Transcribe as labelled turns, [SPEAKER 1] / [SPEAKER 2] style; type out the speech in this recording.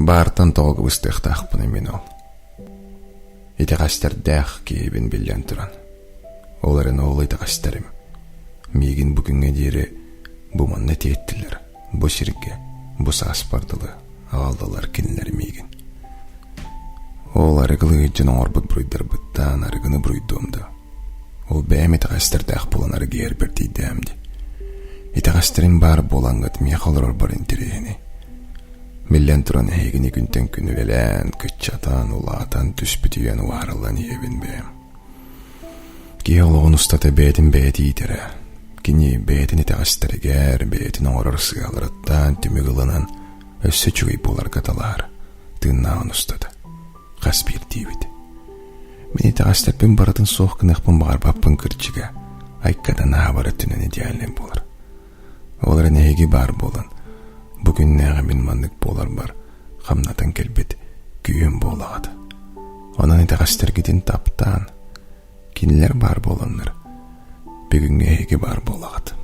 [SPEAKER 1] Баартан тоҕо кыбыстыахтаахпыный мин ол? Итэҕэстэрдээх киһибин биллэн туран. Ол эрэн ол итэҕэстэрим миигин бу күҥҥэ диэри бу манна тиэттилэр, бу сиргэ, бу сааспар дылы аҕаллылар кинилэр миигин. Ол арыгылыы дьон оҥорбут буруйдарбыттан арыгыны буруйдуом да, ол бэйэм итэҕэстэрдээх буолан арыгы иһэрбэр тиийдээм дии. Итэҕэстэрим баар буолаҥҥыт миэхэ олорорбор интэриэһинэй. Биллэн туран эһигини күнтэн күн үлэлээн, кыччатан, улаатан, түспүтүйэн уһаарыллан иһэбин бэйэм. Киһи олоҕун устата бэйэтин бэйэтэ иитэрэ. Кини бэйэтин итэҕэстэригэр, бэйэтин оҥорор сыаларыттан түмүк ылынан өссө үчүгэй буоларга талаһар, тыыннааҕын устата. Хас биирдиибит. Мин итэҕэстэрбин барытын суох гыныахпын баҕарбаппын кырдьыга, айкадан аһабар өттүнэн идеальнай буолар. Ол эрэн эһиги баар буолан, бу күннээҕи мин маннык буоларбар хамнатан кэлбит күүһүм буолаҕыт. Онон итэҕэстэргитин таптаан, кинилэр баар буоланнар, бүгүҥҥү эһиги баар буолаҕыт.